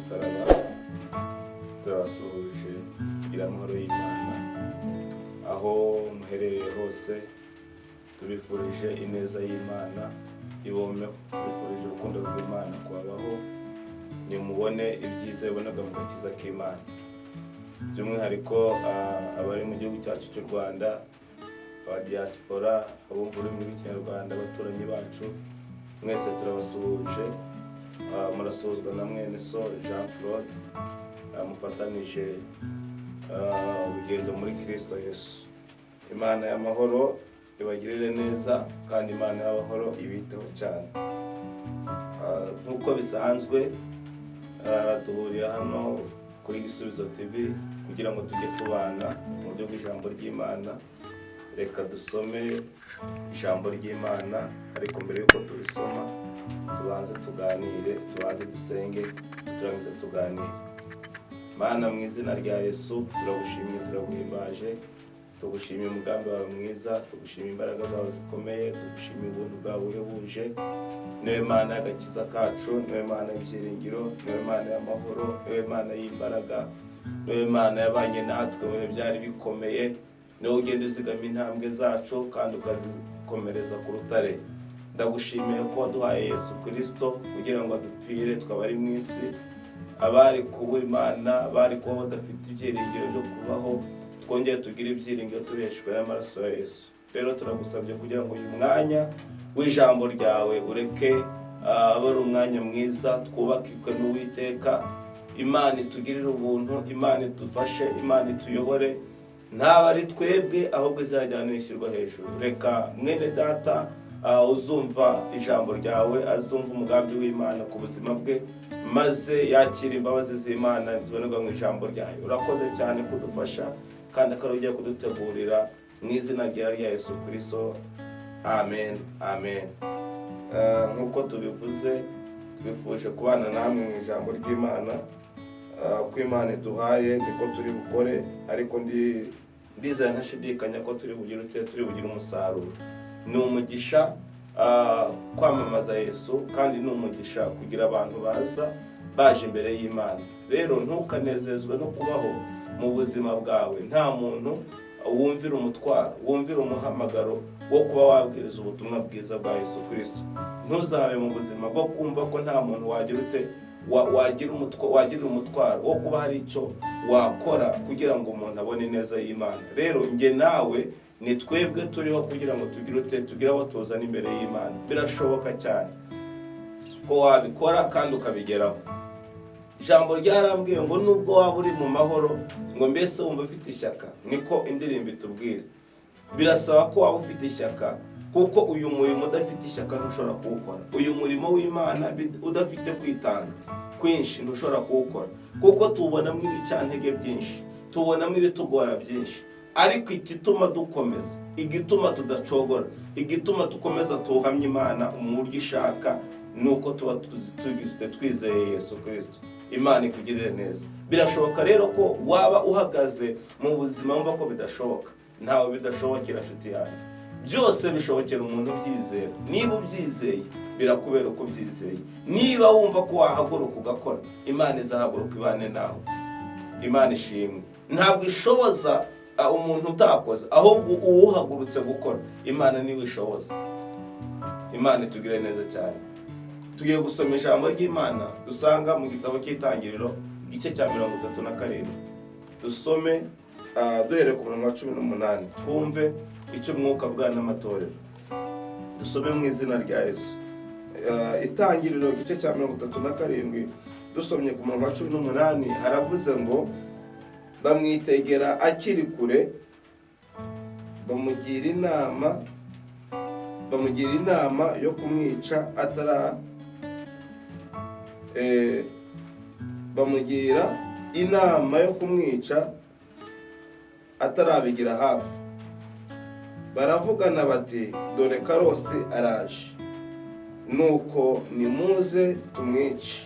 y'umusaraba, turabasuhuje. Kugira amahoro y'Imana aho muherereye hose. Tubifurije ineza y'Imana ibomeho, tubifurije urukundo rw'Imana kubabaho. Nimubone ibyiza bibonerwa mu gakiza k'Imana. By'umwihariko abari mu gihugu cyacu cy'u Rwanda, aba diaspora, abumva ururimi rw'Ikinyarwanda, abaturanyi bacu mwese turabasuhuje. Murasuhuzwa na mwene so Jean Claude, mufatanije urugendo muri Kirisito Yesu. Imana y'amahoro ibagirire neza, kandi Imana y'amahoro ibiteho cyane. Nk'uko bisanzwe, duhurira hano kuri Gisubizo TV kugira ngo tujye tubana mu buryo bw'ijambo ry'Imana. Reka dusome ijambo ry'Imana, ariko mbere y'uko turisoma tubanze tuganire, tubanze dusenge, turangize tuganire. Mana, mu izina rya Yesu, turagushimiye, turaguhimbaje. Tugushimiye umugambi wawe mwiza, tugushimiye imbaraga zawe zikomeye, tugushimiye ubuntu bwawe buhebuje. Niwe Mana y'agakiza kacu, niwe Mana y'ibyiringiro, niwe Mana y'amahoro, niwe Mana y'imbaraga, niwe Mana yabanye natwe mu bihe byari bikomeye, niwe ugenda uzigama intambwe zacu kandi ukazikomereza ku rutare. Ndagushimiye ko waduhaye Yesu Kirisito kugira ngo adupfire twaba ari mu isi abari kubura Imana, bari kuba badafite ibyiringiro byo kubaho. Twongere tugire ibyiringiro tubeshejwe n'amaraso ya Yesu. Rero turagusabye kugira ngo uyu mwanya w'ijambo ryawe ureke abe ari umwanya mwiza, twubakirwe n'Uwiteka. Imana itugirire ubuntu, Imana idufashe, Imana ituyobore. Ntaba ari twebwe, ahubwo izina ryawe rishyirwa hejuru. Reka mwene data uzumva ijambo ryawe azumva umugambi w'Imana ku buzima bwe, maze yakira imbabazi z'Imana zibonerwa mu ijambo ryayo. Urakoze cyane kudufasha, kandi akaba ugiye kudutegurira, mu izina ryera rya Yesu Kirisito, amen, amen. Nk'uko tubivuze, twifuje kubana namwe mu ijambo ry'Imana. Uko Imana iduhaye niko turi bukore, ariko ndizera ntashidikanya ko turi bugire ute, turi bugire umusaruro. Ni umugisha kwamamaza Yesu, kandi ni umugisha kugira abantu baza baje imbere y'Imana. Rero ntukanezezwe no kubaho mu buzima bwawe nta muntu wumvira umutwaro, wumvira umuhamagaro wo kuba wabwiriza ubutumwa bwiza bwa Yesu Kirisito. Ntuzabe mu buzima bwo kumva ko nta muntu wagira ute, wagira umutwaro wo kuba hari icyo wakora kugira ngo umuntu abone ineza y'Imana. Rero njye nawe ni twebwe turiho kugira ngo tugire ute, tugire abo tuzana imbere y'Imana. Birashoboka cyane ko wabikora kandi ukabigeraho. Ijambo ryarambwiye ngo nubwo waba uri mu mahoro, ngo mbese wumva ufite ishyaka, niko indirimbo itubwira. Birasaba ko waba ufite ishyaka, kuko uyu murimo udafite ishyaka ntushobora kuwukora. Uyu murimo w'Imana udafite kwitanga kwinshi ntushobora kuwukora, kuko tuwubonamo ibicantege byinshi, tubonamo ibitugora byinshi. Ariko igituma dukomeza, igituma tudacogora, igituma dukomeza tuhamya Imana mu buryo ishaka, ni uko tuba tugize twizeye Yesu Kirisito. Imana ikugirire neza. Birashoboka rero ko waba uhagaze mu buzima wumva ko bidashoboka. Ntawe bidashobokera, nshuti yanjye. Byose bishobokera umuntu ubyizera. Niba ubyizeye, birakubera uko ubyizeye. Niba wumva ko wahaguruka ugakora, Imana izahaguruka ibane nawe. Imana ishimwe. Ntabwo ishoboza umuntu utakoze, ahubwo uwuhagurutse gukora Imana niwe ishoboza. Imana itugire neza cyane. Tugiye gusoma ijambo ry'Imana dusanga mu gitabo cy'Itangiriro, igice cya 37. Dusome duhereye ku murongo wa 18, twumve icyo umwuka avugana n'amatorero. Dusome mu izina rya Yesu. Itangiriro, igice cya 37, dusomye ku murongo wa 18, haravuze ngo: "Bamwitegera akiri kure, bamugira inama yo kumwica atara bamugira inama yo kumwica atarabigira hafi. Baravugana bati: 'Dore Karosi araje, nuko nimuze tumwice,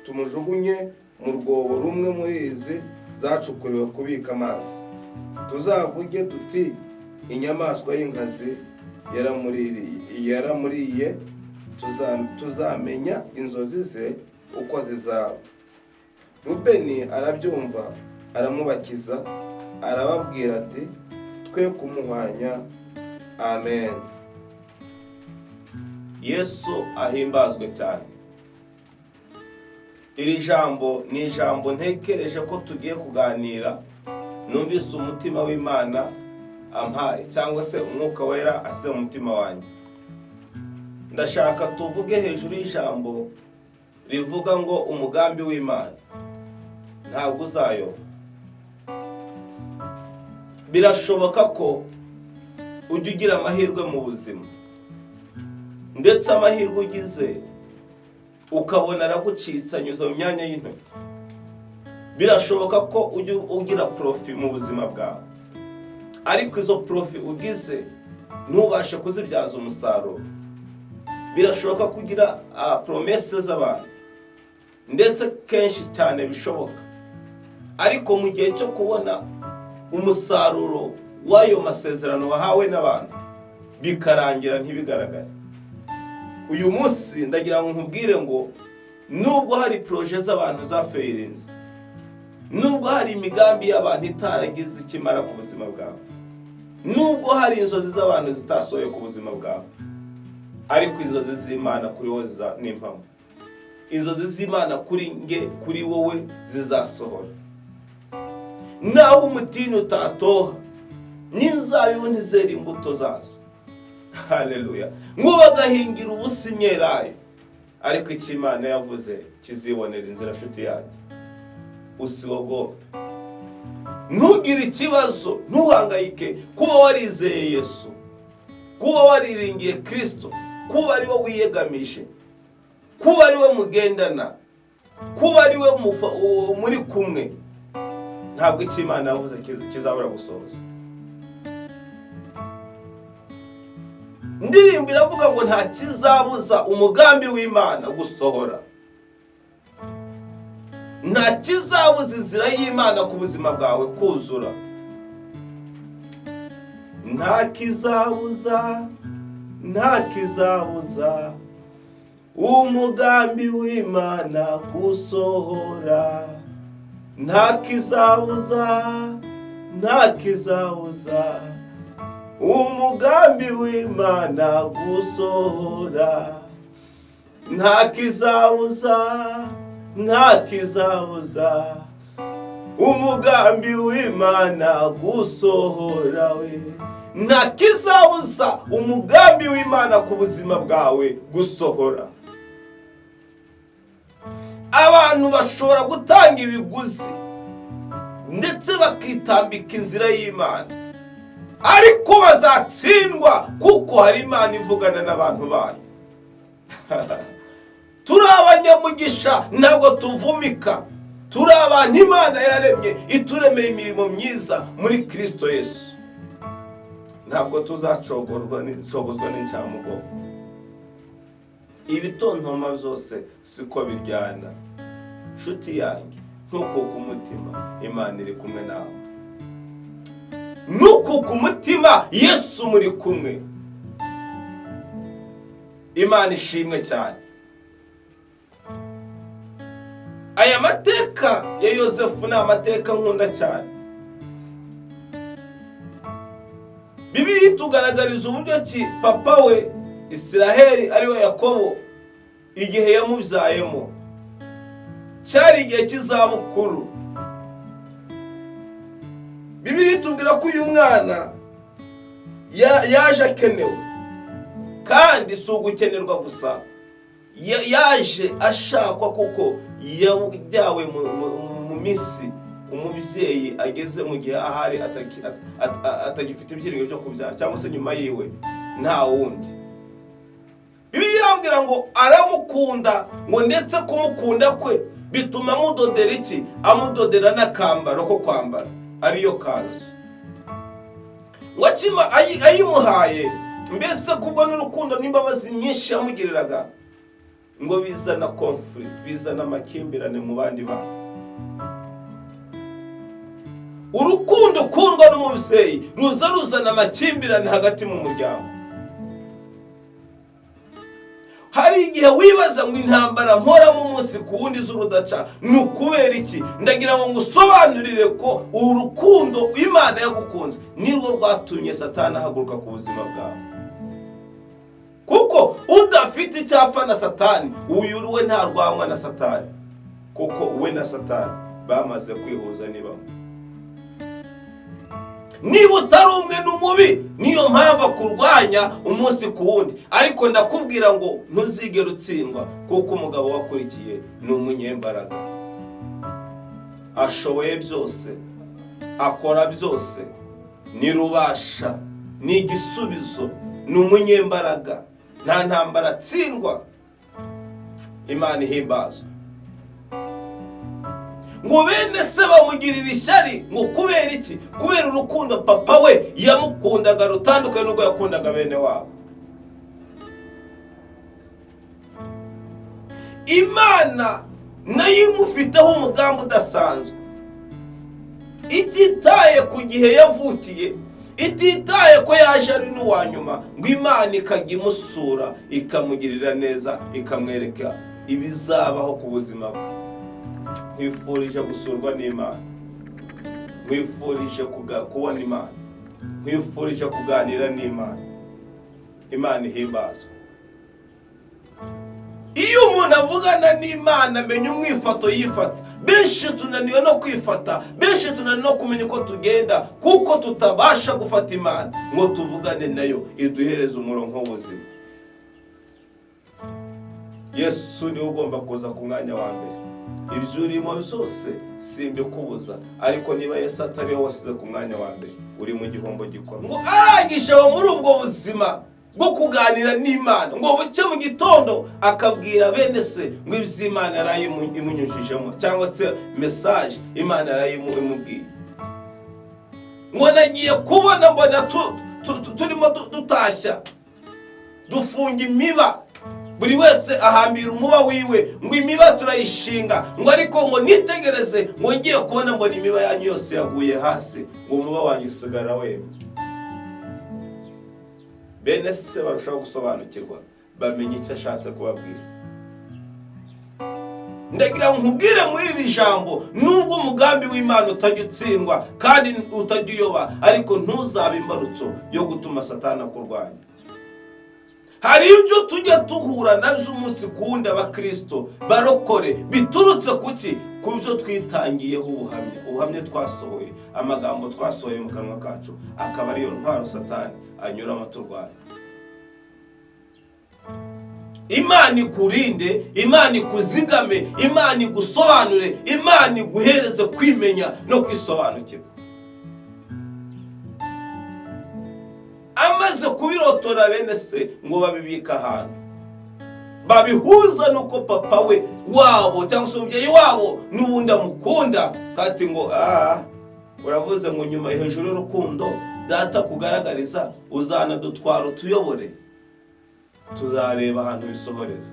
tumujugunye mu rwobo rumwe muri izi zacukuriwe kubika amazi. Tuzavuge tuti: Inyamaswa y'inkazi yaramuriye." Tuzamenya inzozi ze uko zizaba. Rubeni arabyumva, aramubakiza, arababwira ati: "Twe kumuhwanya." Amen. Yesu ahimbazwe cyane. Iri jambo ni ijambo ntekereje ko tugiye kuganira, numvise umutima w'Imana ampaye, cyangwa se Umwuka Wera ase umutima wanjye. Ndashaka tuvuge hejuru y'ijambo rivuga ngo umugambi w'Imana ntabwo uzayoba. Birashoboka ko ujya ugira amahirwe mu buzima, ndetse amahirwe ugize ukabona aragucitse, anyuze mu myanya y'intoki. Birashoboka ko ujya ugira profit mu buzima bwawe, ariko izo profit ugize ntubashe kuzibyaza umusaruro. Birashoboka kugira promesse z'abantu, ndetse kenshi cyane bishoboka, ariko mu gihe cyo kubona umusaruro w'ayo masezerano wahawe n'abantu bikarangira ntibigaragare. Uyu munsi ndagira ngo nkubwire ngo nubwo hari projet z'abantu zafailinze, nubwo hari imigambi y'abantu itaragize icyo imara ku buzima bwawe, nubwo hari inzozi z'abantu zitasohoye ku buzima bwawe, ariko inzozi z'Imana kuri wowe ni impamo. Inzozi z'Imana kuri nge, kuri wowe, zizasohora. Naho umutini utatoha, n'inzabibu ntizera imbuto zazo, haleluya, ngo bagahingira ubusa imyelayo, ariko icyo Imana yavuze kizibonera inzira. Nshuti yanjye, usiogope, ntugire ikibazo, ntuhangayike. Kuba warizeye Yesu, kuba wariringiye Kirisito, kuba ari we wiyegamije, kuba ari we mugendana, kuba ari we muri kumwe, ntabwo icyo Imana yavuze kizabura gusohoza. Indirimbo iravuga ngo nta kizabuza umugambi w'Imana gusohora, nta kizabuza inzira y'Imana ku buzima bwawe kuzura, nta kizabuza, nta kizabuza umugambi w'Imana gusohora, nta kizabuza, nta kizabuza umugambi w'Imana gusohora, nta kizabuza, nta kizabuza umugambi w'Imana gusohora we, nta kizabuza umugambi w'Imana ku buzima bwawe gusohora. Abantu bashobora gutanga ibiguzi ndetse bakitambika inzira y'Imana, ariko bazatsindwa, kuko hari Imana ivugana n'abantu bayo. Turi abanyamugisha, ntabwo tuvumika. Turi abantu Imana yaremye, ituremeye imirimo myiza muri Kirisito Yesu. Ntabwo tuzacogozwa n'incamugongo. Ibitontoma byose siko biryana. Nshuti yanjye, ntukuke umutima, Imana iri kumwe nawe. Ntukuke umutima, Yesu muri kumwe. Imana ishimwe cyane. Aya mateka ya Yosefu ni amateka nkunda cyane. Bibiliya itugaragariza uburyo ki papa we Isiraheli, ariwe Yakobo, igihe yamubyayemo cyari igihe cy'izabukuru. Bibiliya itubwira ko uyu mwana yaje akenewe, kandi si ugukenerwa gusa, yaje ashakwa, kuko yabyawe mu minsi umubyeyi ageze mu gihe ahari atagifite ibyiringiro byo kubyara, cyangwa se nyuma yiwe nta wundi. Bibiliya irambwira ngo aramukunda, ngo ndetse kumukunda kwe bituma amudodera iki? Amudodera n'akambaro ko kwambara, ariyo kanzu. Ngo akima ayimuhaye, mbese kubwo n'urukundo n'imbabazi nyinshi yamugiriraga, ngo bizana conflict, bizana amakimbirane mu bandi bana. Urukundo ukundwa n'umubyeyi ruza ruzana amakimbirane hagati mu muryango. Hari igihe wibaza ngo intambara mporamo umunsi ku wundi z'urudaca ni ukubera iki? Ndagira ngo ngusobanurire ko urukundo Imana yagukunze nirwo rwatumye Satani ahaguruka ku buzima bwawe, kuko udafite icyapfa na Satani, uyu we ntarwanywa na Satani, kuko we na Satani bamaze kwihuza. Niba niba utari umwe n'umubi, niyo mpamvu akurwanya umunsi ku wundi. Ariko ndakubwira ngo ntuzigere utsindwa, kuko umugabo wakurikiye ni umunyembaraga, ashoboye byose, akora byose, ni rubasha, ni igisubizo, ni umunyembaraga, nta ntambara atsindwa. Imana ihimbazwa. Ngo bene se bamugirira ishyari. Ngo kubera iki? Kubera urukundo papa we yamukundaga rutandukanye n'urwo yakundaga bene wabo. Imana nayo imufiteho umugambi udasanzwe, ititaye ku gihe yavukiye, ititaye ko yaje ari n'uwa nyuma, ngo Imana ikajya imusura, ikamugirira neza, ikamwereka ibizabaho ku buzima bwe. Nkwifurije gusurwa n'Imana, nkwifurije kubona Imana, nkwifurije kuganira n'Imana. Imana ihimbazwa. Iyo umuntu avugana n'Imana amenya umwifato yifata. Benshi tunaniwe no kwifata, benshi tunaniwe no kumenya uko tugenda, kuko tutabasha gufata Imana ngo tuvugane nayo iduhereze umurongo w'ubuzima. Yesu niwe ugomba kuza ku mwanya wa mbere. Ibyo urimo byose simbikubuza, ariko niba Yesu atari we wasize ku mwanya wa mbere, uri mu gihombo gikomeye. Ngo arangije aho muri ubwo buzima bwo kuganira n'Imana, ngo buke mu gitondo akabwira bene se ngo ibyo Imana yarayimunyujijemo, cyangwa se message Imana yarayimubwiye. Ngo nagiye kubona mbona turimo dutashya, dufunga imiba, buri wese ahambira umuba wiwe, ngo imiba turayishinga, ngo ariko ngo nitegereze, ngo ngiye kubona mbona imiba yanyu yose yaguye hasi, ngo umuba wanyu usigara wemye. Bene se barushaho gusobanukirwa, bamenya icyo ashatse kubabwira. Ndagira ngo nkubwire muri iri jambo, nubwo umugambi w'Imana utajya utsindwa kandi utajya uyoba, ariko ntuzabe imbarutso yo gutuma Satani akurwanya. Hari ibyo tujya duhura nabyo umunsi ku wundi, abakristo barokore, biturutse kuki? Ku byo twitangiyeho ubuhamya, ubuhamya twasohoye, amagambo twasohoye mu kanwa kacu, akaba ariyo ntwaro Satani anyuramo turwanya. Imana ikurinde, Imana ikuzigame, Imana igusobanure, Imana iguhereze kwimenya no kwisobanukirwa. Amaze kubirotora bene se, ngo babibika ahantu, babihuza nuko papa we wabo cyangwa se umubyeyi wabo n'ubundi amukunda, kati ngo uravuze ngo nyuma hejuru y'urukundo data kugaragariza uzanadutwara utuyobore, tuzareba ahantu bisohorera.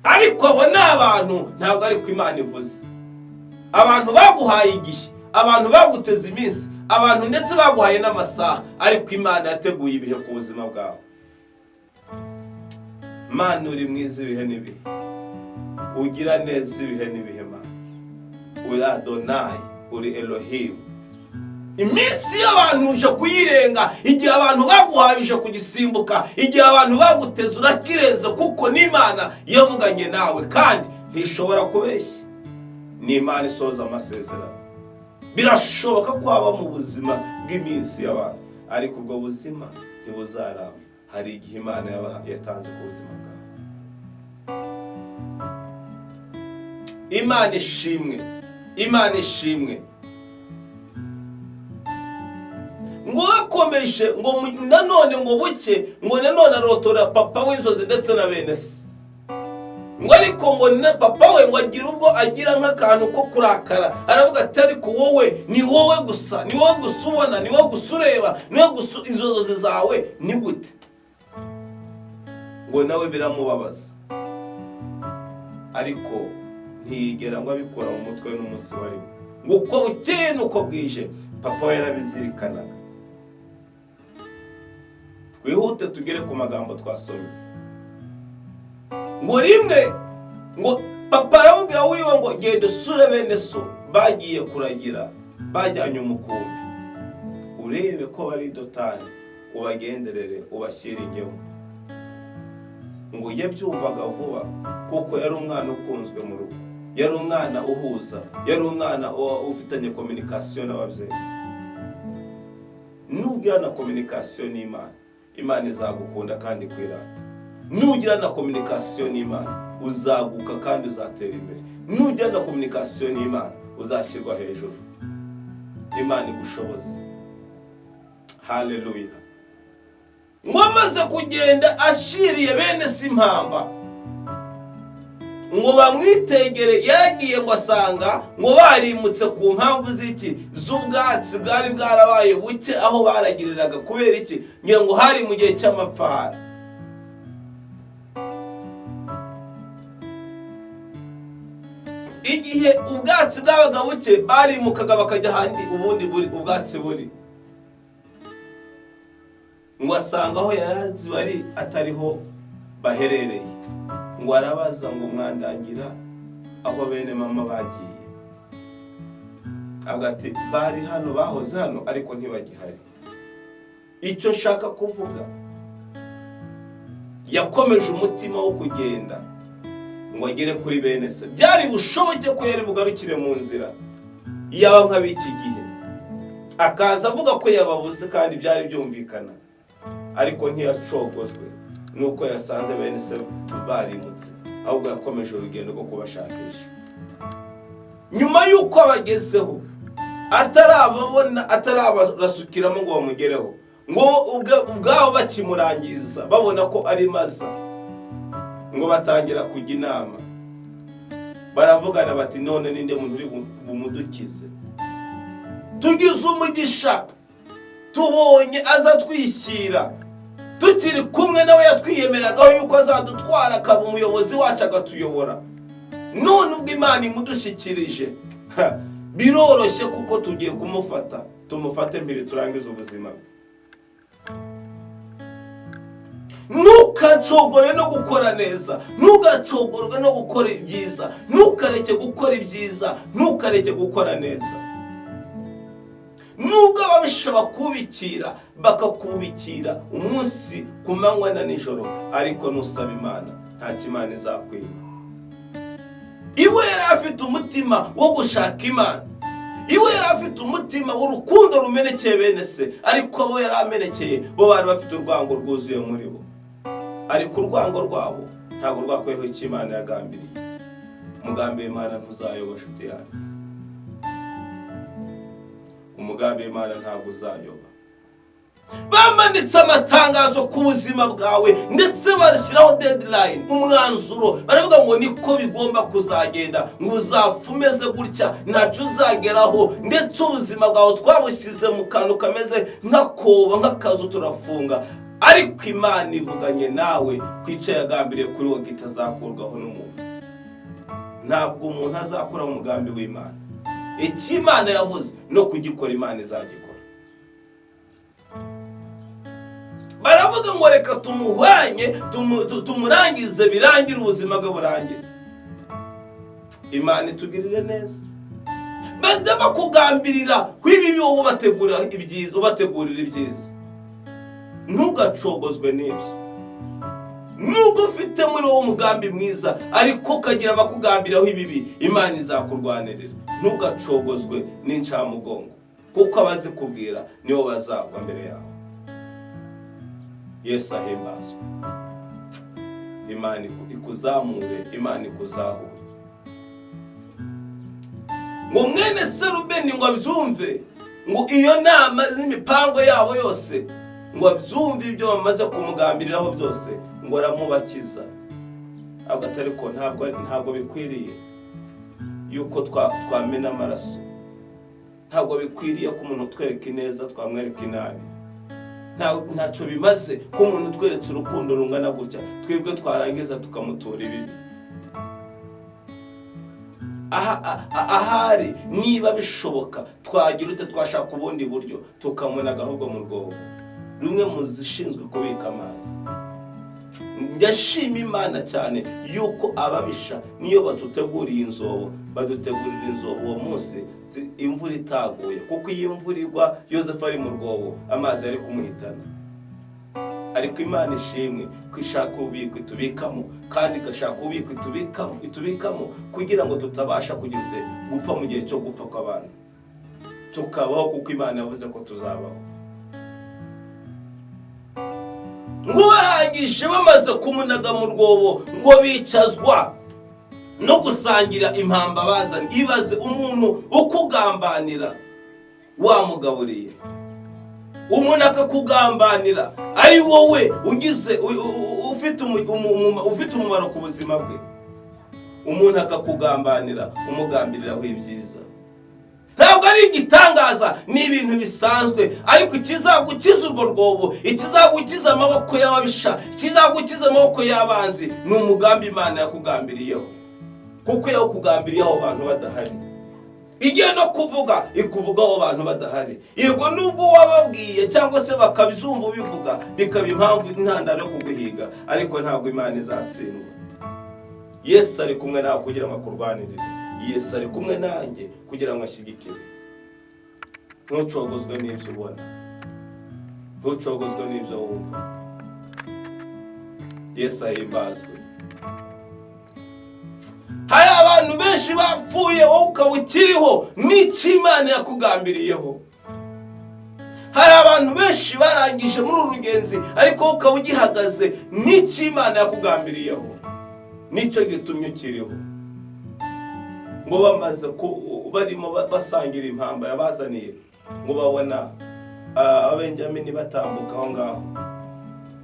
Ariko abo ni abantu, ntabwo ariko Imana ivuze. Abantu baguhaye igihe, abantu baguteze iminsi, abantu ndetse baguhaye n'amasaha, ariko Imana yateguye ibihe ku buzima bwawe. Mana uri mwiza ibihe n'ibihe, ugira neza ibihe n'ibihe. Mana uri Adonai, uri Elohim. Iminsi y'abantu uje kuyirenga, igihe abantu baguhaye uje kugisimbuka, igihe abantu baguteze urakirenze, kuko n'Imana yavuganye nawe kandi ntishobora kubeshya. Ni Imana isohoza amasezerano. Birashoboka ko waba mu buzima bw'iminsi y'abantu, ariko ubwo buzima ntibuzaramba. Hari igihe Imana yatanze ku buzima bwawe. Imana ishimwe, Imana ishimwe. Ngo bakomeje, ngo nanone ngo buke, ngo nanone arotora papa w'inzozi ndetse na bene se. Ngo ariko ngo na papa we ngo agira ubwo agira nk'akantu ko kurakara, aravuga ati ariko wowe ni wowe gusa, ni wowe gusa ubona, ni wowe gusa ureba, ni wowe gusa izo nzozi zawe ni gute? Ngo nawe biramubabaza, ariko ntiyigera ngo abikura mu mutwe n'umunsi warimo. Ngo uko bukeye n'uko bwije papa we yarabizirikanaga. Twihute tugere ku magambo twasomye. Ngo rimwe ngo papa aramubwira wiwe ngo genda usure bene so bagiye kuragira, bajyanye umukumbi, urebe ko bari Dotani, ubagenderere ubashyire ingemu. Ngo yabyumvaga vuba kuko yari umwana ukunzwe mu rugo, yari umwana uhuza, yari umwana ufitanye communication n'ababyeyi. Nugira na communication n'Imana, Imana izagukunda kandi ikwirata. Nugira na communication n'Imana, uzaguka kandi uzatera imbere. Nugira na communication n'Imana, uzashyirwa hejuru. Imana igushoboze. Haleluya. Ngo amaze kugenda ashiriye bene se impamba ngo bamwitegere, yaragiye ngo asanga ngo barimutse ku mpamvu z'iki? Z'ubwatsi bwari bwarabaye buke aho baragiriraga. Kubera iki? Ngira ngo hari mu gihe cy'amapfara. Igihe ubwatsi bwabaga buke barimukaga bakajya ahandi ubundi ubwatsi buri. Ngo asanga aho yarazi bari atariho baherereye. Ngo arabaza ngo mwandangira aho bene mama bagiye. Avuga ati bari hano, bahoze hano ariko ntibagihari. Icyo nshaka kuvuga, yakomeje umutima wo kugenda ngo agere kuri bene se. Byari bushoboke ko yari bugarukire mu nzira yaba nk'ab'iki gihe, akaza avuga ko yababuze kandi byari byumvikana, ariko ntiyacogojwe nuko yasanze bene se barimutse, ahubwo yakomeje urugendo rwo kubashakisha. Nyuma y'uko abagezeho, atarababona, atarabarasukiramo ngo bamugereho, ngo ubwabo bakimurangiza babona ko ari maza, ngo batangira kujya inama, baravugana bati none ninde muntu uri bumudukize? Tugize umugisha, tubonye aza twishyira, tukiri kumwe nawe yatwiyemeragaho yuko azadutwara akaba umuyobozi wacu agatuyobora. None ubwo Imana imudushyikirije, biroroshye kuko tugiye kumufata, tumufate mbere turangize ubuzima bwe. Ntukacogore no gukora neza, ntugacogorwe no gukora ibyiza, ntukareke gukora ibyiza, ntukareke gukora neza. Nubwo ababisha bakubikira, bakakubikira umunsi ku manywa na nijoro, ariko nusaba Imana ntacyo Imana izakwima. Iwe yari afite umutima wo gushaka Imana, iwe yari afite umutima w'urukundo rumenekeye bene se, ariko abo yari amenekeye bo bari bafite urwango rwuzuye muri bo. Ariko urwango rwabo ntabwo rwakweho icyo Imana yagambiriye. Umugambi w'Imana ntuzayoba, nshuti yanjye. Umugambi w'Imana ntabwo uzayoba. Bamanitse amatangazo ku buzima bwawe, ndetse bashyiraho deadline, umwanzuro, baravuga ngo niko bigomba kuzagenda, ngo uzapfa umeze gutya, ntacyo uzageraho, ndetse ubuzima bwawe twabushyize mu kantu kameze nk'akobo, nk'akazu, turafunga. Ariko Imana ivuganye nawe ku icyo yagambiriye kuri wowe kitazakurwaho n'umuntu. Ntabwo umuntu azakuraho umugambi w'Imana. Icyo Imana yavuze no kugikora Imana izagikora. Baravuga ngo reka tumuhwanye, tumurangize, birangire, ubuzima bwe burangire. Imana itugirire neza. Bajya bakugambirira kw'ibibi, wowe ubategurira ibyiza, ubategurira ibyiza. Ntugacogozwe n'ibyo. Nubwo ufite muri wowe umugambi mwiza, ariko ukagira abakugambiraho ibibi, Imana izakurwanirira. Ntugacogozwe n'incamugongo, kuko abazikubwira nibo bazagwa mbere yawe. Yesu ahimbazwe. Imana ikuzamure, Imana ikuzahure. Ngo mwene Serubeni ngo abyumve, ngo iyo nama z'imipango yabo yose, ngo abyumve ibyo bamaze kumugambiriraho byose, ngo aramubakiza. Avuga ati ariko ntabwo bikwiriye yuko twamena amaraso, ntabwo bikwiriye ko umuntu utwereka ineza twamwereka inabi, ntacyo bimaze ko umuntu utweretse urukundo rungana gutya twebwe twarangiza tukamutura ibibi. Ahari niba bishoboka twagira ute, twashaka ubundi buryo tukamunaga ahubwo mu rwobo rumwe mu zishinzwe kubika amazi. Ndashima Imana cyane yuko ababisha niyo baduteguriye inzobo, badutegurira inzobo uwo munsi imvura itaguye, kuko iyo imvura igwa Yosefu ari mu rwobo amazi yari kumuhitana. Ariko Imana ishimwe ko ishaka ububiko itubikamo, kandi igashaka ububiko itubikamo kugira ngo tutabasha kugira ute gupfa mu gihe cyo gupfa kw'abantu, tukabaho kuko Imana yavuze ko tuzabaho. Ngo barangije bamaze kumunaga mu rwobo, ngo bicazwa no gusangira impamba bazanye. Ibaze umuntu ukugambanira wamugaburiye, umuntu akakugambanira ari wowe ugize ufite umumaro ku buzima bwe, umuntu akakugambanira umugambiriraho ibyiza. Ntabwo ari igitangaza, ni ibintu bisanzwe. Ariko ikizagukiza urwo rwobo, ikizagukiza amaboko y'ababisha, ikizagukiza amaboko y'abanzi, ni umugambi Imana yakugambiriyeho, kuko yakugambiriyeho abantu badahari. Igiye no kuvuga ikuvugaho abantu badahari. Yego nubwo wababwiye cyangwa se bakabizumva ubivuga, bikaba impamvu intandaro yo kuguhiga, ariko ntabwo Imana izatsindwa. Yesu ari kumwe nawe kugira ngo akurwanirire. Yesu ari kumwe nanjye kugira ngo ashyigikire. Ntucogozwe n'ibyo ubona, ntucogozwe n'ibyo wumva. Yesu ahimbazwe. Hari abantu benshi bapfuye wowe ukaba ukiriho n'icyo Imana yakugambiriyeho. Hari abantu benshi barangije muri uru rugenzi, ariko wowe ukaba ugihagaze n'icyo Imana yakugambiriyeho, nicyo gitumye ukiriho. Ngo bamaze barimo basangira impamba yabazaniye, ngo babona Abenjamini batambuka aho ngaho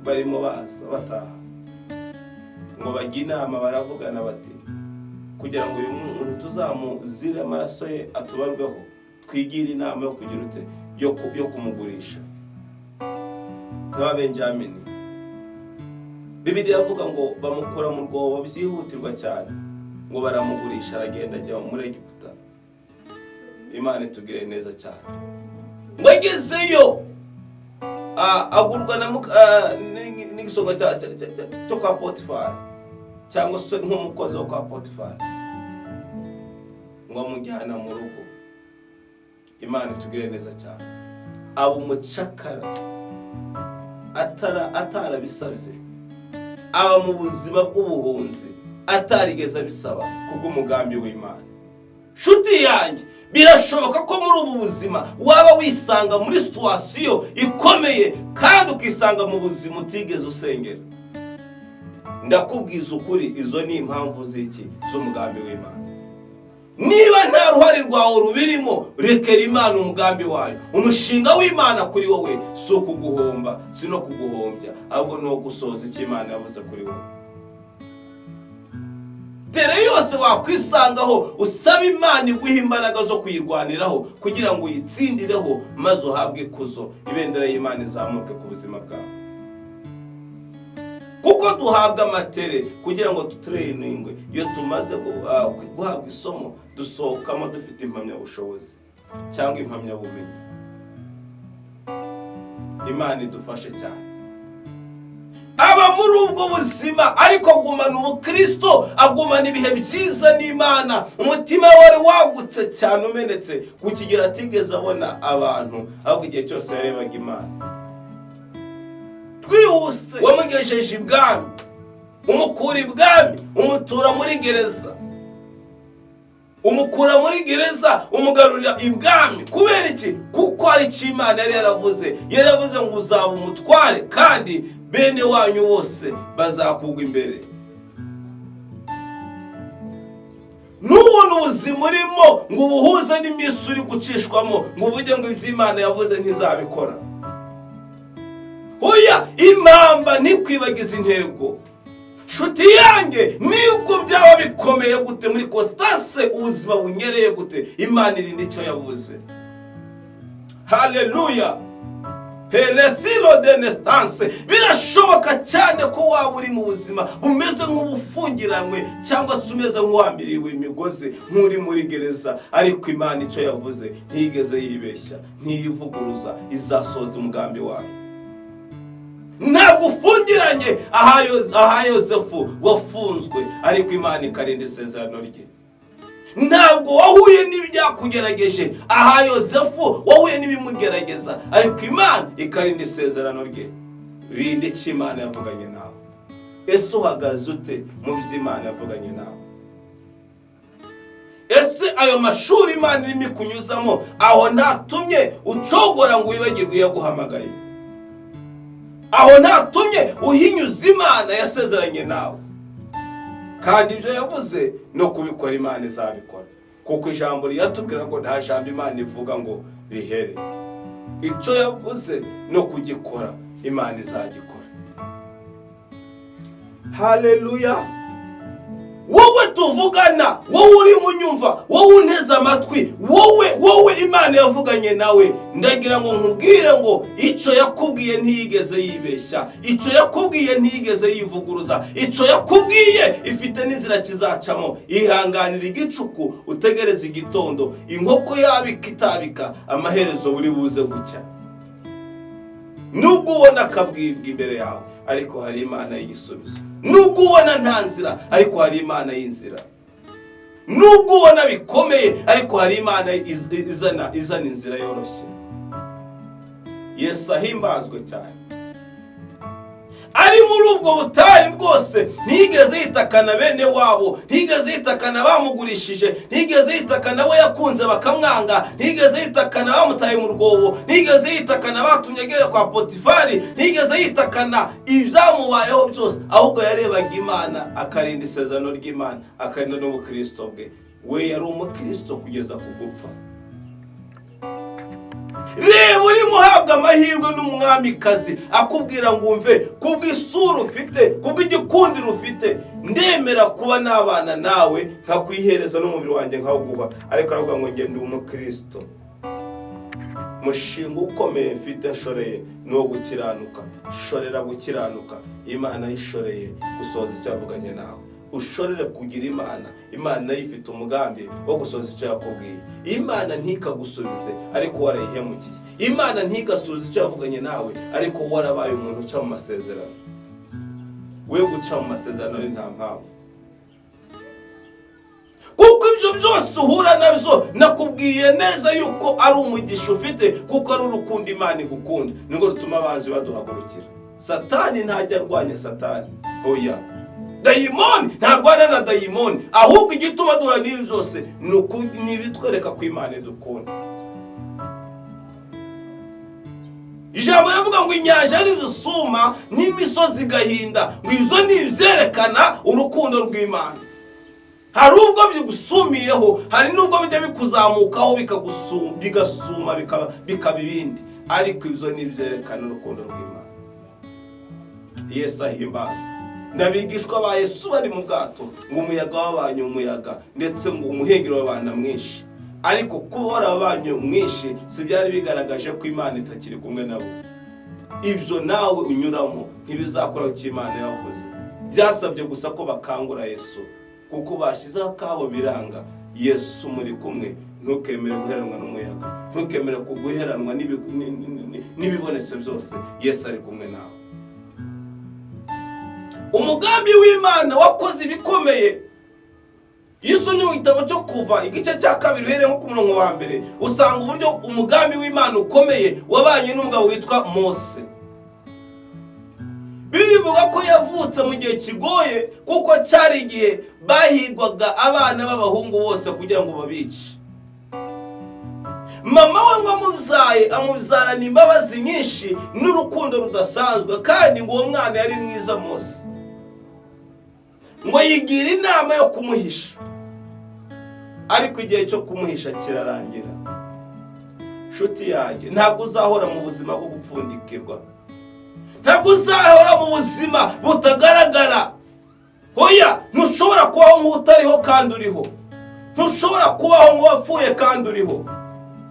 barimo baza bataha, ngo bajye inama baravugana bati kugira ngo uyu muntu tuzamuzire amaraso ye atubarweho, twigire inama yo kugira ute yo kumugurisha. N'Abenjamini Bibiliya avuga ngo bamukura mu rwobo byihutirwa cyane, ngo baramugurisha aragenda ajya muri Egiputa. Imana itugire neza cyane. Ngo agezeyo agurwa na n'igisonga cyo kwa Potifari, cyangwa se nk'umukozi wo kwa Potifari, ngo amujyana mu rugo. Imana itugire neza cyane. Aba umucakara atarabisabye, aba mu buzima bw'ubuhunzi atarigeze abisaba kubw'umugambi w'Imana. Nshuti yanjye, birashoboka ko muri ubu buzima waba wisanga muri situation ikomeye, kandi ukisanga mu buzima utigeze usengera. Ndakubwiza ukuri, izo ni impamvu z'iki z'umugambi w'Imana. Niba nta ruhare rwawe rubirimo, rekera Imana umugambi wayo. Umushinga w'Imana kuri wowe si ukuguhomba, si no kuguhombya, ahubwo ni uwo gusohoza icyo Imana yavuze kuri wowe. Tere yose wakwisangaho, usaba Imana iguha imbaraga zo kuyirwaniraho kugira ngo uyitsindireho, maze uhabwe ikuzo, ibendera y'Imana izamuke ku buzima bwawe. Kuko duhabwa amatere kugira ngo dutraininge, iyo tumaze guhabwa isomo dusohokamo dufite impamyabushobozi cyangwa impamyabumenyi. Imana idufashe cyane. Aba muri ubwo buzima ariko agumana ubukristo, agumana ibihe byiza n'Imana. Umutima wari wagutse cyane umenetse ku kigero atigeze abona abantu, ahubwo igihe cyose yarebaga Imana. Twihuse wamugejeje ibwami, umukura ibwami, umutura muri gereza, umukura muri gereza, umugarurira ibwami. Kubera iki? Kuko hari icyo Imana yari yaravuze. Yari yaravuze ngo uzaba umutware kandi bene wanyu bose bazakugwa imbere. Nubona ubuzima urimo ngo ubuhuze n'iminsi uri gucishwamo, ngo uvuge ngo ibyo Imana yavuze ntizabikora. Oya, impamba ntikwibagize intego. Nshuti yanjye, nubwo byaba bikomeye gute muri Constance, ubuzima bunyereye gute, Imana irinda icyo yavuze. Haleluya. Peresilo de nestance. Birashoboka cyane ko waba uri mu buzima bumeze nk'ubufungiranywe, cyangwa se umeze nk'uwambiriwe imigozi, nk'uri muri gereza, ariko Imana icyo yavuze ntiyigeze yibeshya, ntiyivuguruza, izasohoza umugambi wayo. Ntabwo ufungiranye aha Yosefu wafunzwe, ariko Imana ikarinda isezerano rye. Ntabwo wahuye n'ibyakugerageje aha Yosefu wahuye n'ibimugerageza, ariko Imana ikarinda isezerano rye. Rinda icyo Imana yavuganye nawe. Ese uhagaze ute mu byo Imana yavuganye nawe? Ese ayo mashuri Imana irimo ikunyuzamo, aho ntatumye ucogora ngo wibagirwe iyaguhamagaye? Aho ntatumye uhinyuza Imana yasezeranye nawe? Kandi ibyo yavuze no kubikora Imana izabikora, kuko ijambo riyatubwira ngo nta jambo Imana ivuga ngo rihere. Icyo yavuze no kugikora Imana izagikora. Haleluya! Wowe tuvugana, wowe uri munyumva, wowe unteze amatwi, wowe Imana yavuganye nawe, ndagira ngo nkubwire ngo icyo yakubwiye ntiyigeze yibeshya, icyo yakubwiye ntiyigeze yivuguruza, icyo yakubwiye ifite n'inzira kizacamo. Ihanganira igicuku, utegereze igitondo. Inkoko yabika itabika, amaherezo buri buze gucya. Nubwo ubona akabwibwa imbere yawe, ariko hari Imana y'igisubizo. Nubwo ubona nta nzira, ariko hari Imana y'inzira. Nubwo ubona bikomeye, ariko hari Imana izana inzira yoroshye. Yesu ahimbazwe cyane. Ari muri ubwo butayu bwose ntiyigeze yitakana bene wabo, ntiyigeze yitakana bamugurishije, ntiyigeze yitakana abo yakunze bakamwanga, ntiyigeze yitakana bamutaye mu rwobo, ntiyigeze yitakana batumye agera kwa Potifari, ntiyigeze yitakana ibyamubayeho byose, ahubwo yarebaga Imana, akarinda isezerano ry'Imana, akarinda n'ubukristo bwe. We yari umukristo kugeza ku gupfa. Reba urimo uhabwa amahirwe n'umwamikazi akubwira ngo umve, kubw'isura ufite, kubw'igikundiro ufite, ndemera kuba nabana nawe, nkakwihereza n'umubiri wanjye nkawuguha. Ariko aravuga ngo ngende umukristo, umushinga ukomeye mfite nshoreye ni uwo gukiranuka. Shorera gukiranuka, Imana yishoreye gusohoza icyo yavuganye nawe. Ushorere kugira Imana, Imana nayo ifite umugambi wo gusohoza icyo yakubwiye. Imana ntikagusubize ariko warayihemukiye. Imana ntigasubize icyo yavuganye nawe ariko warabaye umuntu uca mu masezerano. We guca mu masezerano ni nta mpamvu, kuko ibyo byose uhura nabyo nakubwiye neza yuko ari umugisha ufite, kuko ari urukundo Imana igukunda, nirwo rutuma abanzi baduhagurukira. Satani ntajya arwanya Satani, oya. Dayimoni ntarwana na dayimoni, ahubwo igituma duhura n'ibi byose ni ibitwereka ko Imana idukunda. Ijambo rivuga ngo inyanja nizisuma n'imisozi igahinda, ngo ibyo ni ibyerekana urukundo rw'Imana. Hari ubwo bigusumiyeho, hari n'ubwo bijya bikuzamukaho bigasuma bikaba ibindi, ariko ibyo ni ibyerekana urukundo rw'Imana. Yesu ahimbazwe. N'abigishwa ba Yesu bari mu bwato, ngo umuyaga wabanye umuyaga, ndetse ngo umuhengeri wabana mwinshi, ariko kuba warabanye mwinshi si byari bigaragaje ko Imana itakiri kumwe nabo. Ibyo nawe unyuramo ntibizakora icyo Imana yavuze. Byasabye gusa ko bakangura Yesu, kuko bashyizeho akabo biranga. Yesu muri kumwe, ntukemere guheranwa n'umuyaga, ntukemere guheranwa n'ibibonetse byose. Yesu ari kumwe nawe. Umugambi w'Imana wakoze ibikomeye. Iyo usomye mu gitabo cyo Kuva igice cya 2 uhereye nko ku murongo wa 1, usanga uburyo umugambi w'Imana ukomeye wabanye n'umugabo witwa Mose. Bibiliya ivuga ko yavutse mu gihe kigoye, kuko cyari igihe bahigwaga abana b'abahungu bose kugira ngo babice. Mama we ngo amubyaye amubyarana imbabazi nyinshi n'urukundo rudasanzwe, kandi ngo uwo mwana yari mwiza. Mose ngo yigira inama yo kumuhisha, ariko igihe cyo kumuhisha kirarangira. Nshuti yanjye, ntabwo uzahora mu buzima bwo gupfundikirwa, ntabwo uzahora mu buzima butagaragara. Oya, ntushobora kubaho nk'utariho kandi uriho, ntushobora kubaho nk'uwapfuye kandi uriho.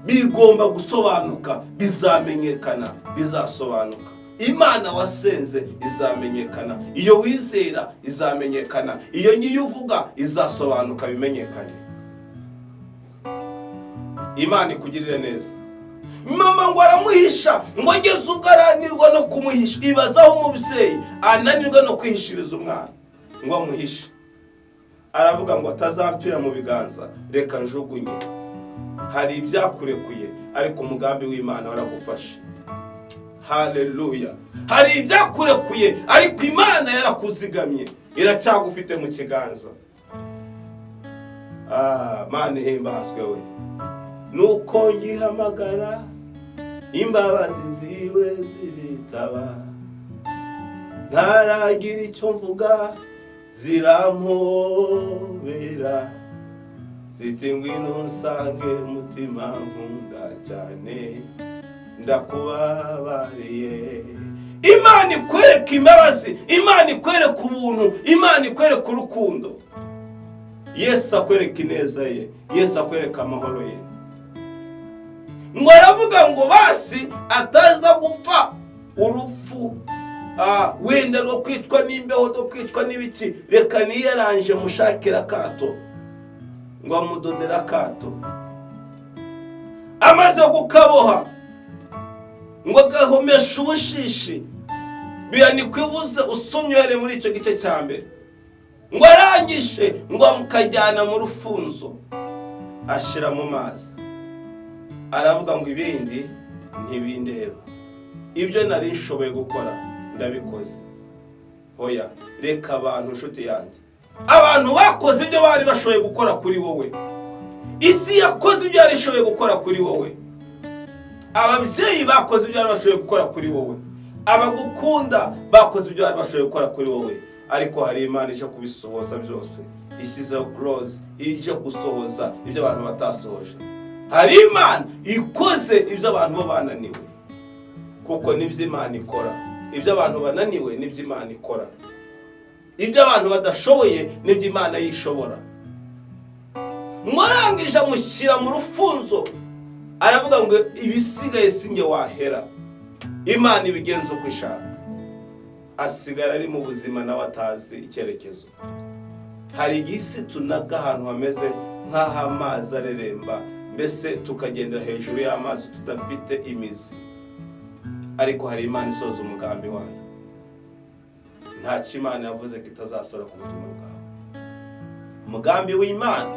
Bigomba gusobanuka, bizamenyekana, bizasobanuka. Imana wasenze izamenyekana, iyo wizera izamenyekana, iyo ngiyo uvuga izasobanuka, bimenyekane. Imana ikugirire neza. Mama ngo aramuhisha, ngo ageze ubwo aranirwa no kumubona. kumuhisha. Ibazaho umubyeyi ananirwa no kwihishiriza umwana ngo amuhishe, aravuga ngo atazampfira mu biganza, reka njugunye. Hari ibyakurekuye ariko umugambi w'Imana waragufashe. Haleluya! Hari ibyakurekuye ariko Imana yarakuzigamye, iracyagufite mu kiganza. Ah, Mana ihimbazwe we! Nuko ngihamagara, imbabazi ziwe ziritaba, ntaragira icyo mvuga zirampobera, ziti ngwino nsange mutima nkunda cyane, ndakubabariye. Imana ikwereka imbabazi, Imana ikwereka ubuntu, Imana ikwereka urukundo. Yesu akwereka ineza ye, Yesu akwereka amahoro ye. Ngo aravuga ngo basi ataza gupfa urupfu wenda rwo kwicwa n'imbeho, rwo kwicwa n'ibiki, reka niyaranje mushakira akato. Ngo amudodera akato, amaze kukaboha ngo agahomesha ubushishi. Biraniko ivuze, usomye uhereye muri icyo gice cya mbere. Ngo arangije ngo amukajyana mu rufunzo, ashyira mu mazi, aravuga ngo ibindi ntibindeba, ibyo nari nshoboye gukora ndabikoze. Hoya, reka abantu, inshuti yanjye, abantu bakoze ibyo bari bashoboye gukora kuri wowe. Isi yakoze ibyo yari ishoboye gukora kuri wowe. Ababyeyi bakoze ibyo bari bashoboye gukora kuri wowe. Abagukunda bakoze ibyo bari bashoboye gukora kuri wowe. Ariko hari Imana ije kubisohoza byose, ishyizeho close, ije gusohoza ibyo abantu batasohoje. Hari Imana ikoze ibyo abantu bo bananiwe, kuko nibyo Imana ikora. Ibyo abantu bananiwe nibyo Imana ikora. Ibyo abantu badashoboye nibyo Imana yishobora. Mwarangije amushyira mu rufunzo, aravuga ngo ibisigaye sinjye wahera, Imana ibigenza uko ishaka. Asigara ari mu buzima nawe atazi icyerekezo. Hari igihe isi tunaga ahantu hameze nk'aho amazi areremba, mbese tukagendera hejuru y'amazi tudafite imizi. Ariko hari Imana isoza umugambi wayo. Ntacyo Imana yavuze ko itazasora ku buzima bwawe. Umugambi w'Imana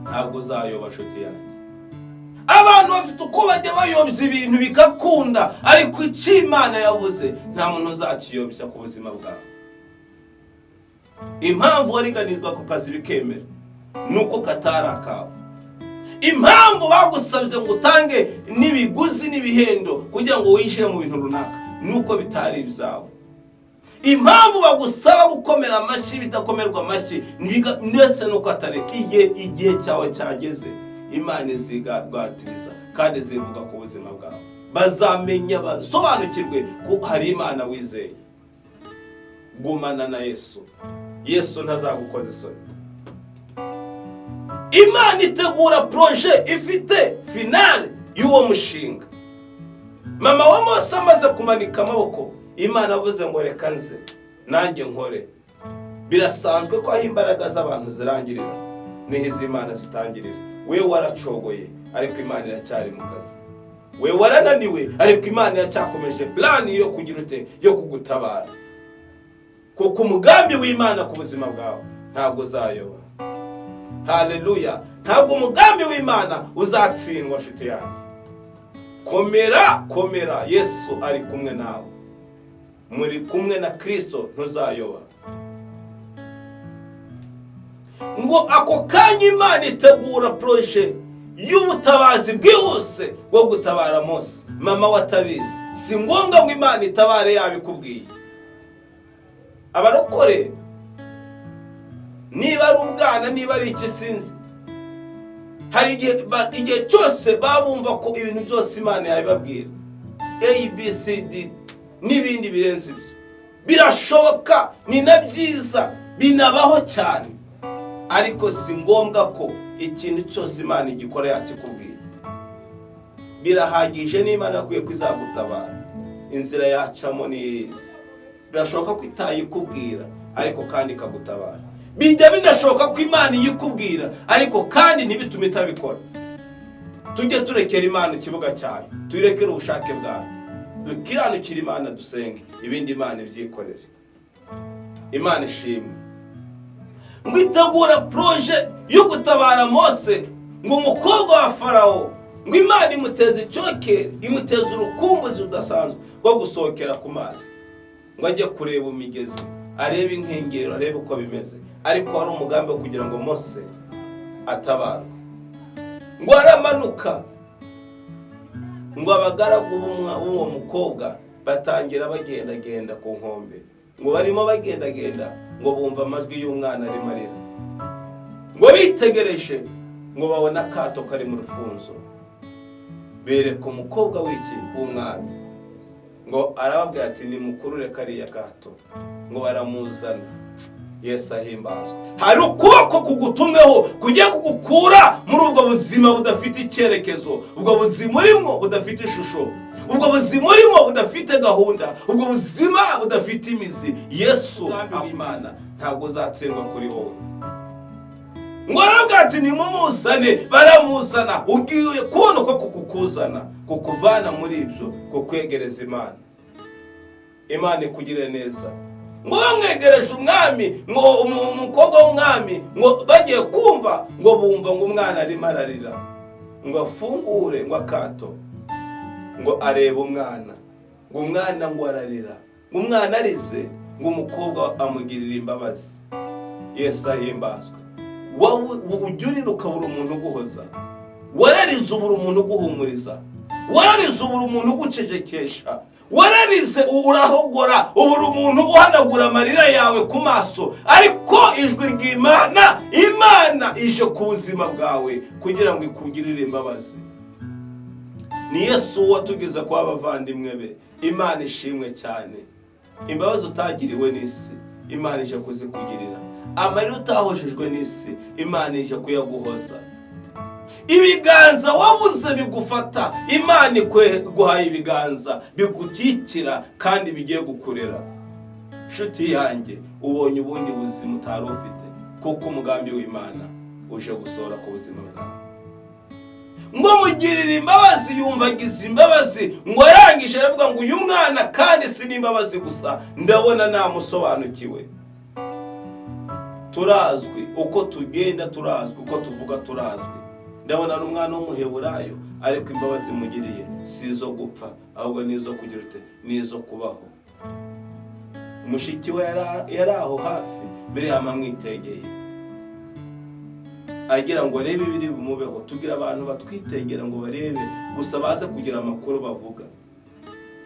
ntabwo uzayoba, nshuti yanjye. Abantu bafite uko bajya bayobya ibintu bigakunda, ariko icyo Imana yavuze nta muntu uzakiyobya ku buzima bwawe. Impamvu wariganirwa ku kazi bikemera ni uko katari akawe. Impamvu bagusabye ngo utange n'ibiguzi n'ibihendo kugira ngo winjire mu bintu runaka ni uko bitari ibyawe. Impamvu bagusaba gukomera amashyi bidakomerwa amashyi ndetse nuko atari igihe cyawe cyageze, Imana izigwatiriza kandi izivuga ku buzima bwawe. Bazamenya, basobanukirwe ko hari Imana wizeye. Gumana na Yesu, Yesu ntazagukoza isoni. Imana itegura projet ifite finale y'uwo mushinga. Mama wa Mose amaze kumanika amaboko, Imana avuze ngo reka nze nanjye nkore. Birasanzwe ko aho imbaraga z'abantu zirangirira niho iz'Imana zitangirira. We waracogoye, ariko Imana iracyari mu kazi. We warananiwe, ariko Imana iracyakomeje plan yo kugira ute? Yo kugutabara, kuko umugambi w'Imana ku buzima bwawe ntabwo uzayoba. Haleluya! Ntabwo umugambi w'Imana uzatsindwa, nshuti yanjye. Komera, komera, Yesu ari kumwe nawe. Muri kumwe na Kirisito, ntuzayoba. Ngo ako kanya Imana itegura projet y'ubutabazi bwihuse bwo gutabara Mose, mama we atabizi. Si ngombwa ngo Imana itabare yabikubwiye. Abarokore, niba ari ubwana, niba ari iki, sinzi, hari igihe cyose baba bumva ko ibintu byose Imana yabibabwira, A B C D n'ibindi birenze ibyo. Birashoboka, ni na byiza, binabaho cyane, ariko si ngombwa ko ikintu cyose Imana igikora yakikubwiye. Birahagije n'Imana yakwiye ko izagutabara, inzira yacamo niyizi. Birashoboka ko itayikubwira ariko kandi ikagutabara. Bijya binashoboka ko Imana iyikubwira ariko kandi ntibitume itabikora. Tujye turekera Imana ikibuga cyayo, tuyirekere ubushake bwayo. Dukiranukire Imana, dusenge, ibindi Imana ibyikorere. Imana ishimwe. Ngo itegura projet yo gutabara Mose, ngo umukobwa wa Farawo, ngo Imana imuteza icyokere, imuteza urukumbuzi rudasanzwe rwo gusohokera ku mazi, ngo ajye kureba imigezi, arebe inkengero, arebe uko bimeze. Ariko hari umugambi wo kugira ngo Mose atabarwe. Ngo aramanuka, ngo abagaragu b'uwo mukobwa batangira bagendagenda ku nkombe. Ngo barimo bagendagenda, ngo bumva amajwi y'umwana arimo arira. Ngo bitegereje, ngo babona akato kari mu rufunzo, bereka umukobwa w'iki w'umwami. Ngo arababwira ati: "Nimukurure kariya kato." Ngo baramuzana. Yesu ahimbazwe. Hari ukuboko kugutumweho kugiye kugukura muri ubwo buzima budafite icyerekezo, ubwo buzima urimo budafite ishusho, ubwo buzima urimo budafite gahunda, ubwo buzima budafite imizi. Yesu w'Imana ntabwo uzatsindwa kuri wowe. Ngo aravuga ati: "Nimumuzane." Baramuzana. Ugiye kubona uko kukuzana, kukuvana muri ibyo, kukwegereza Imana. Imana ikugire neza. Ngo bamwegereje umwami, ngo umukobwa w'umwami, ngo bagiye kumva, ngo bumva ngo umwana arimo ararira. Ngo afungure ngo akato, ngo arebe umwana, ngo umwana ngo ararira. Ngo umwana arize, ngo umukobwa amugirira imbabazi. Yesu ahimbazwe. Wowe ujya urira ukabura umuntu uguhoza, wararize ubura umuntu uguhumuriza, wararize ubura umuntu ugucecekesha, wararize urahogora ubura umuntu uhanagura amarira yawe ku maso. Ariko ijwi ry'Imana, Imana ije ku buzima bwawe kugira ngo ikugirire imbabazi. Ni Yesu watugize kuba abavandimwe be. Imana ishimwe cyane. Imbabazi utagiriwe n'isi, Imana ije kuzikugirira. Amarira utahojejwe n'isi, Imana ije kuyaguhoza. Ibiganza wabuze bigufata, Imana iguhaye ibiganza bigukikira kandi bigiye gukurera. Nshuti yanjye, ubonye ubundi buzima utari ufite, kuko umugambi w'Imana uje gusohora ku buzima bwawe. Ngo mugirire imbabazi, yumva agize imbabazi. Ngo arangije aravuga ngo: "Uyu mwana kandi si n'imbabazi gusa, ndabona namusobanukiwe." Turazwi uko tugenda, turazwi uko tuvuga, turazwi. Ndabona ari umwana w'Umuheburayo, ariko imbabazi mugiriye si izo gupfa, ahubwo ni izo kugira ute? Ni izo kubaho. Mushiki we yari aho hafi, Miriyamu, amwitegeye agira ngo arebe ibiri bumubeho. Tugira abantu batwitegera ngo barebe gusa, baze kugira amakuru bavuga.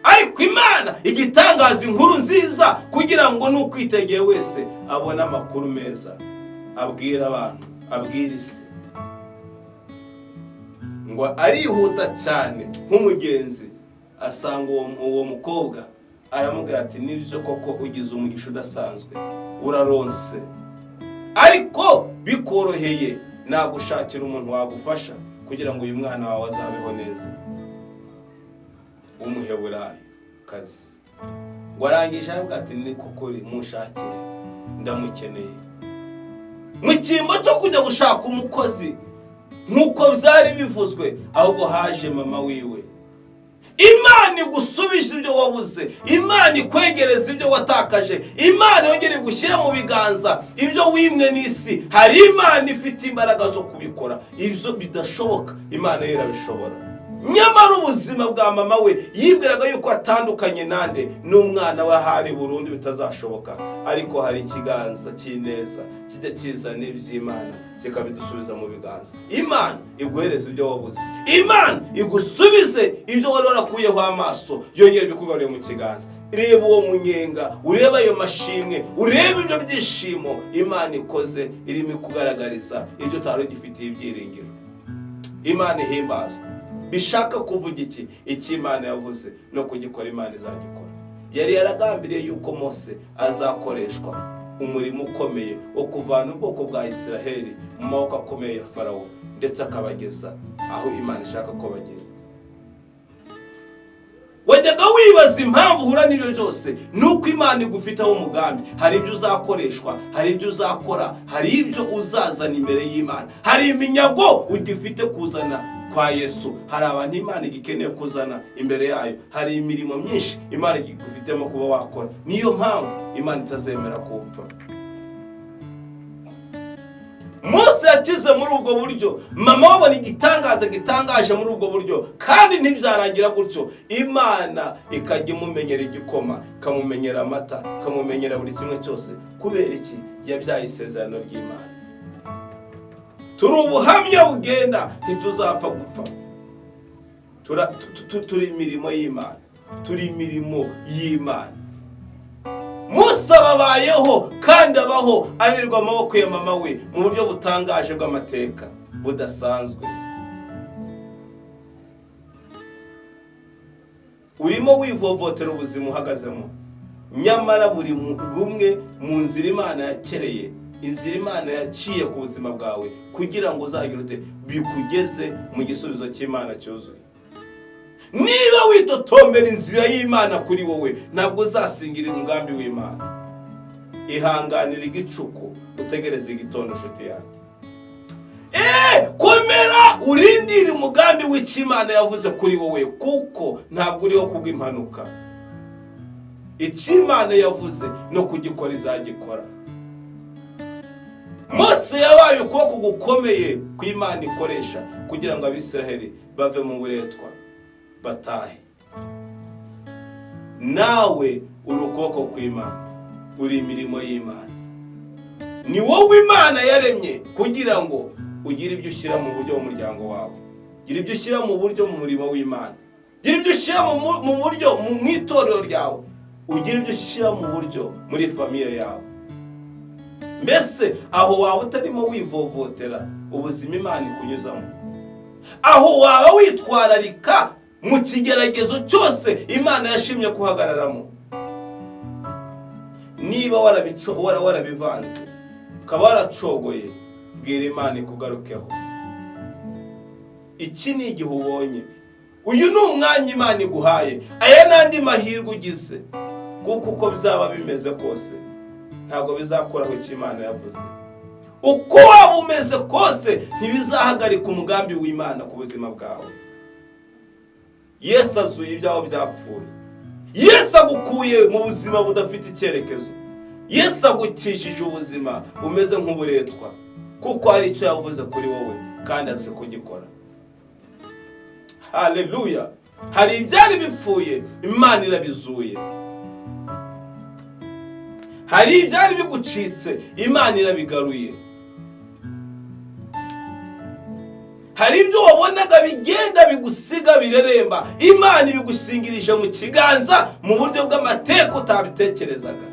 Ariko Imana igitangaza inkuru nziza kugira ngo n'ukwitegeye wese abone amakuru meza abwira abantu, abwira isi. Ngo arihuta cyane nk'umugenzi, asanga uwo mukobwa, aramubwira ati: "Nibyo koko ugize umugisha udasanzwe, uraronse, ariko bikoroheye nagushakira umuntu wagufasha kugira ngo uyu mwana wawe azabeho neza, w'Umuheburayo kazi." Ngo arangije aravuga ati: "Ni koko munshakire, ndamukeneye." Mu cyimbo cyo kujya gushaka umukozi nk'uko byari bivuzwe, ahubwo haje mama wiwe. Imana igusubije ibyo wabuze, Imana ikwegereza ibyo watakaje, Imana yongere igushyire mu biganza ibyo wimwe n'isi. Hari Imana ifite imbaraga zo kubikora. Ibyo bidashoboka, Imana yo irabishobora. Nyamara ubuzima bwa mama we yibwiraga yuko atandukanye nande? N'umwana we, ahari burundu bitazashoboka. Ariko hari ikiganza cy'ineza kijya kizana iby'Imana kikabidusubiza mu biganza. Imana iguhereza ibyo wabuze, Imana igusubize ibyo wari warakuyeho amaso, yongere ibikugaruriye mu kiganza. Reba uwo munyenga, urebe ayo mashimwe, urebe ibyo byishimo Imana ikoze, irimo ikugaragariza ibyo utari ugifitiye ibyiringiro. Imana ihimbazwa. Bishaka kuvuga iki? Icyo Imana yavuze no kugikora, Imana izagikora. Yari yaragambiriye yuko Mose azakoreshwa umurimo ukomeye wo kuvana ubwoko bwa Isiraheli mu maboko akomeye ya Farawo, ndetse akabageza aho Imana ishaka ko bagera. Wajyaga wibaza impamvu uhura n'ibyo byose? Ni uko Imana igufiteho umugambi. Hari ibyo uzakoreshwa, hari ibyo uzakora, hari ibyo uzazana imbere y'Imana, hari iminyago ugifite kuzana. kwa Yesu. Hari abantu Imana igikeneye kuzana imbere yayo, hari imirimo myinshi Imana igufitemo kuba wakora. Niyo mpamvu Imana itazemera kupfa. Mose yakize muri ubwo buryo, mama wabona igitangaza gitangaje muri ubwo buryo, kandi ntibyarangira gutyo. Imana ikajya imumenyera igikoma, ikamumenyera amata, ikamumenyera buri kimwe cyose. Kubera iki? Yabyaye isezerano ry'Imana. Turi ubuhamya bugenda, ntituzapfa gupfa. Turi imirimo y'Imana, turi imirimo y'Imana. Musa babayeho kandi abaho arirwa amaboko ya mama we mu buryo butangaje bw'amateka budasanzwe. Urimo wivovotera ubuzima uhagazemo, nyamara buri bumwe mu nzira Imana yakereye, inzira Imana yaciye ku buzima bwawe kugira ngo uzagire ute bikugeze mu gisubizo cy'Imana cyuzuye. Niba witotombera inzira y'Imana kuri wowe, ntabwo uzasingira umugambi w'Imana. Ihanganira igicuku, utegereze igitondo, nshuti yanjye. Komera urindire umugambi w'Imana yavuze kuri wowe, kuko ntabwo uriho kubw'impanuka. Icyo Imana yavuze no kugikora izagikora. Mose yabaye ukuboko gukomeye kw'Imana ikoresha kugira ngo Abisiraheli bave mu buretwa batahe. Nawe uri ukuboko kw'Imana, uri imirimo y'Imana. Ni wowe Imana yaremye kugira ngo ugire ibyo ushyira mu buryo bw'umuryango wawe, gira ibyo ushyira mu buryo mu murimo w'Imana, gira ibyo ushyira mu buryo mu itorero ryawe, ugire ibyo ushyira mu buryo muri famiye yawe. Mbese aho waba utarimo wivovotera ubuzima Imana ikunyuzamo, aho waba witwararika mu kigeragezo cyose Imana yashimye kuhagararamo. Niba warabivanze ukaba waracogoye, bwira Imana ikugarukeho. Iki ni igihe ubonye, uyu ni umwanya Imana iguhaye, aya n'andi mahirwe ugize, kuko uko bizaba bimeze kose ntabwo bizakoraho icyo Imana yavuze. Uko waba umeze kose ntibizahagarika umugambi w'Imana ku buzima bwawe. Yesu azuye ibyawe byapfuye, Yesu agukuye mu buzima budafite icyerekezo, Yesu agukijije ubuzima bumeze nk'uburetwa, kuko hari icyo yavuze kuri wowe kandi azi kugikora. Haleluya! Hari ibyari bipfuye, Imana irabizuye. Hari ibyari bigucitse, Imana irabigaruye. Hari ibyo wabonaga bigenda bigusiga bireremba, Imana ibigusingirije mu kiganza mu buryo bw'amateka utabitekerezaga.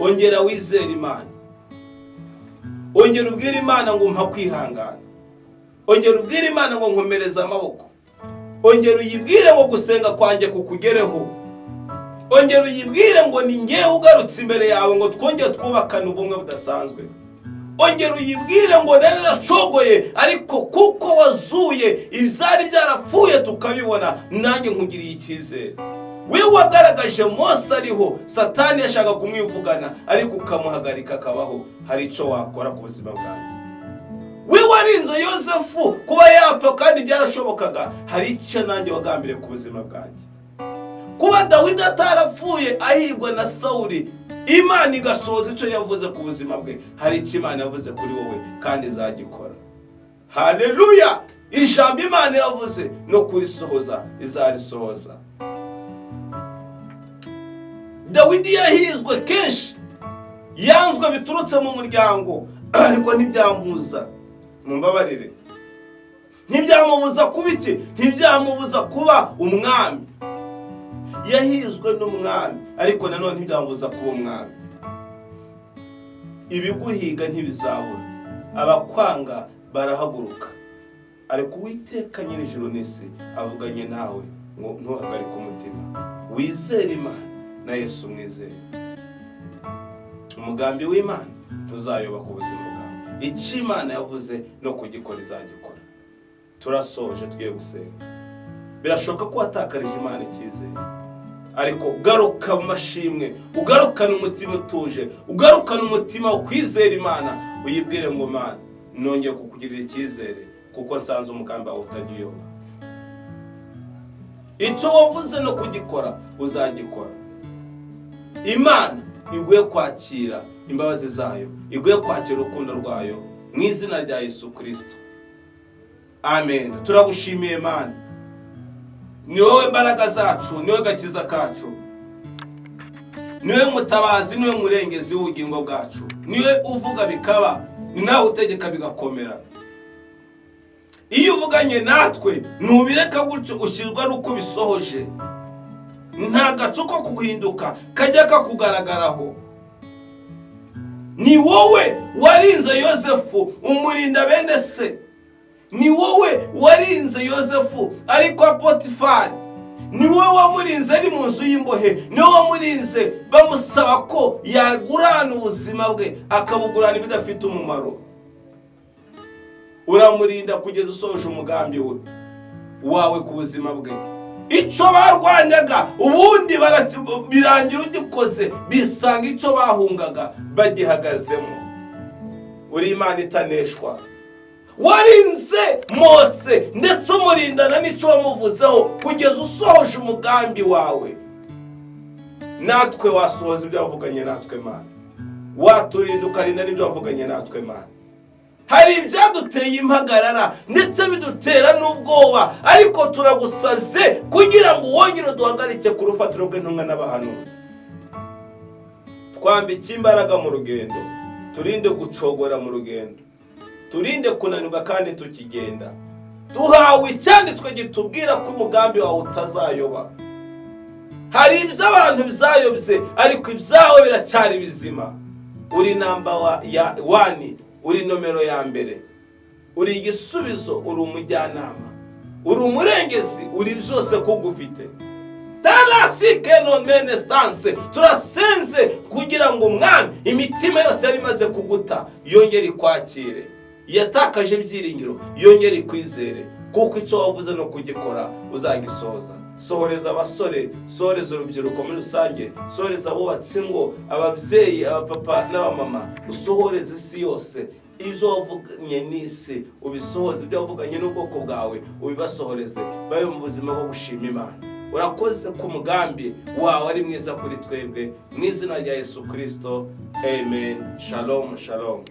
Ongera wizere Imana, ongera ubwire Imana ngo mpa kwihangana, ongera ubwire Imana ngo nkomereze amaboko, ongera uyibwire ngo gusenga kwanjye kukugereho, ongera uyibwire ngo ni ngewe ugarutse imbere yawe ngo twongere twubakane ubumwe budasanzwe, ongera uyibwire ngo naracogoye ariko kuko wazuye ibyari byarapfuye tukabibona, nanjye nkugiriye icyizere. We wagaragaje Mose ariho, Satani yashaka kumwivugana ariko ukamuhagarika akabaho, hari icyo wakora ku buzima bwanjye. We warinze Yosefu kuba yapfa kandi byarashobokaga, hari icyo nanjye wagambiriye ku buzima bwanjye. Kuba Dawidi atarapfuye ahigwa na Sawuli, Imana igasohoza icyo yavuze ku buzima bwe, hari icyo Imana yavuze kuri wowe kandi izagikora. Haleluya! Ijambo Imana yavuze no kurisohoza izarisohoza. Dawidi yahizwe kenshi, yanzwe biturutse mu muryango, ariko ntibyamubuza, mumbabarire, ntibyamubuza kuba iki? Ntibyamubuza kuba umwami. Yahizwe n'umwami, ariko nanone ntibyamubuza kuba umwami. Ibiguhiga ntibizabura, abakwanga barahaguruka, ariko Uwiteka nyir'ijuru n'isi avuganye nawe ngo ntuhagarike umutima, wizere Imana na Yesu mwizere. Umugambi w'Imana ntuzayoba ku buzima bwawe. Icyo Imana yavuze no kugikora izagikora. Turasoje, tugiye gusenga. Birashoboka ko watakarije Imana icyizere, ariko ugaruka mu mashimwe, ugarukane umutima utuje, ugarukane umutima ukwizera Imana, uyibwire ngo Mana nongeye kukugirira icyizere Kuko nsanze umugambi wawe utajya uyoba. Icyo wavuze no kugikora uzagikora. Imana iguye kwakira imbabazi zayo, iguye kwakira urukundo rwayo mu izina rya Yesu Kristo, amen. Turagushimiye Mana, ni wowe mbaraga zacu, ni wowe gakiza kacu, ni wowe mutabazi, ni wowe murengezi w'ubugingo bwacu, ni wowe uvuga bikaba, ni nawe utegeka bigakomera. Iyo uvuganye natwe ntubireka gutyo, ushyirwa n'uko ubisohoje. Nta gacu ko kuguhinduka kajya kakugaragaraho. Ni wowe warinze Yosefu umurinda bene se, ni wowe warinze Yosefu ari kwa Potifari, ni wowe wamurinze ari mu nzu y'imbohe, ni wowe wamurinze bamusaba ko yagurana ubuzima bwe akabugurana ibidafite umumaro. Uramurinda kugeza usohoje umugambi we wawe ku buzima bwe. Icyo barwanyaga ubundi birangira ugikoze, bisanga icyo bahungaga bagihagazemo. Uri Imana itaneshwa, warinze Mose ndetse umurindana n'icyo wamuvuzeho kugeza usohoje umugambi wawe. Natwe wasohoza ibyo wavuganye natwe Mana, waturinda ukarinda n'ibyo wavuganye natwe Mana. Hari ibyaduteye impagarara ndetse bidutera n'ubwoba, ariko turagusabye kugira ngo wongere uduhagarike ku rufatiro rw'intumwa n'abahanuzi. Twambike imbaraga mu rugendo, turinde gucogora mu rugendo, turinde kunanirwa kandi tukigenda. Duhawe icyanditswe gitubwira ko umugambi wawe utazayoba. Hari iby'abantu bizayobye, ariko ibyawe biracyari bizima. Uri namba 1, uri nomero ya mbere, uri igisubizo, uri umujyanama, uri umurengezi, uri byose kugufite. Turasenze kugira ngo Umwami imitima yose yari imaze kuguta yongere ikwakire, yatakaje ibyiringiro yongere ikwizere, kuko icyo wavuze no kugikora uzagisohoza. Sohoreza abasore, sohoreza urubyiruko muri rusange, sohoreza abubatsi ngo ababyeyi, abapapa n'abamama, usohoreze isi yose. Ibyo wavuganye n'isi ubisohoze, ibyo wavuganye n'ubwoko bwawe ubibasohoreze, babe mu buzima bwo gushima Imana. Urakoze ku mugambi wawe ari mwiza kuri twebwe, mu izina rya Yesu Kristo, amen. Shalom, shalom.